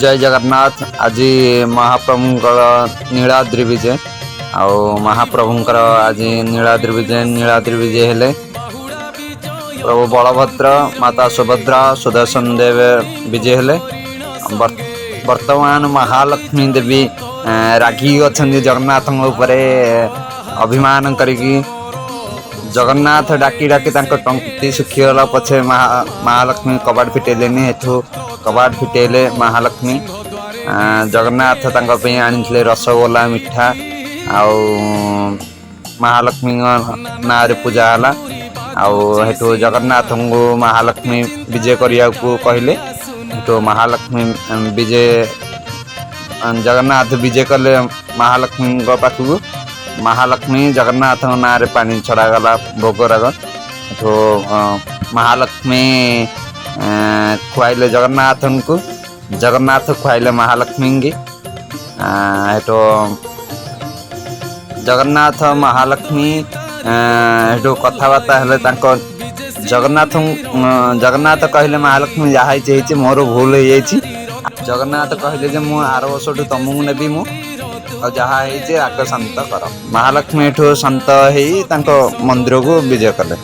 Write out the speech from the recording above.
ଜୟ ଜଗନ୍ନାଥ। ଆଜି ମହାପ୍ରଭୁଙ୍କର ନୀଳାଦ୍ରି ବିଜେ। ଆଉ ମହାପ୍ରଭୁଙ୍କର ଆଜି ନୀଳାଦ୍ରି ବିଜେ। ନୀଳାଦ୍ରି ବିଜେ ହେଲେ ପ୍ରଭୁ ବଳଭଦ୍ର, ମାତା ସୁଭଦ୍ରା, ସୁଦର୍ଶନ ଦେବ ବିଜେ ହେଲେ। ବର୍ତ୍ତମାନ ମହାଲକ୍ଷ୍ମୀ ଦେବୀ ରାଗି ଅଛନ୍ତି ଜଗନ୍ନାଥଙ୍କ ଉପରେ ଅଭିମାନ କରିକି। ଜଗନ୍ନାଥ ଡାକି ଡାକି ତାଙ୍କ ତଣ୍ଟି ଶୁଖିଗଲା ପଛେ ମହାଲକ୍ଷ୍ମୀ କବାଟ ଫିଟେଇଲେନି। ଏଠୁ କବାଟ ଫିଟେଇଲେ ମହାଲକ୍ଷ୍ମୀ। ଜଗନ୍ନାଥ ତାଙ୍କ ପାଇଁ ଆଣିଥିଲେ ରସଗୋଲା, ମିଠା, ଆଉ ମହାଲକ୍ଷ୍ମୀଙ୍କ ନାଁରେ ପୂଜା ହେଲା। ଆଉ ହେଠୁ ଜଗନ୍ନାଥଙ୍କୁ ମହାଲକ୍ଷ୍ମୀ ବିଜେ କରିବାକୁ କହିଲେ। ହେଠୁ ମହାଲକ୍ଷ୍ମୀ ବିଜେ, ଜଗନ୍ନାଥ ବିଜେ କଲେ ମହାଲକ୍ଷ୍ମୀଙ୍କ ପାଖକୁ। ମହାଲକ୍ଷ୍ମୀ ଜଗନ୍ନାଥଙ୍କ ନାଁରେ ପାଣି ଛଡ଼ାଗଲା, ଭୋଗରାଗ। ହେଠୁ ମହାଲକ୍ଷ୍ମୀ ଖୁଆଇଲେ ଜଗନ୍ନାଥଙ୍କୁ, ଜଗନ୍ନାଥ ଖୁଆଇଲେ ମହାଲକ୍ଷ୍ମୀଙ୍କି। ହେଠୁ ଜଗନ୍ନାଥ ମହାଲକ୍ଷ୍ମୀ ହେଠୁ କଥାବାର୍ତ୍ତା ହେଲେ ତାଙ୍କ ଜଗନ୍ନାଥ। ଜଗନ୍ନାଥ କହିଲେ, ମହାଲକ୍ଷ୍ମୀ, ଯାହା ହେଇଛି ହେଇଛି, ମୋର ଭୁଲ ହେଇଯାଇଛି। ଜଗନ୍ନାଥ କହିଲେ ଯେ ମୁଁ ଆର ବର୍ଷଠୁ ତମକୁ ନେବି ମୁଁ, ଆଉ ଯାହା ହେଇଛି ରାଗ ଶାନ୍ତ କର। ମହାଲକ୍ଷ୍ମୀ ଏଠୁ ଶାନ୍ତ ହେଇ ତାଙ୍କ ମନ୍ଦିରକୁ ବିଜୟ କଲେ।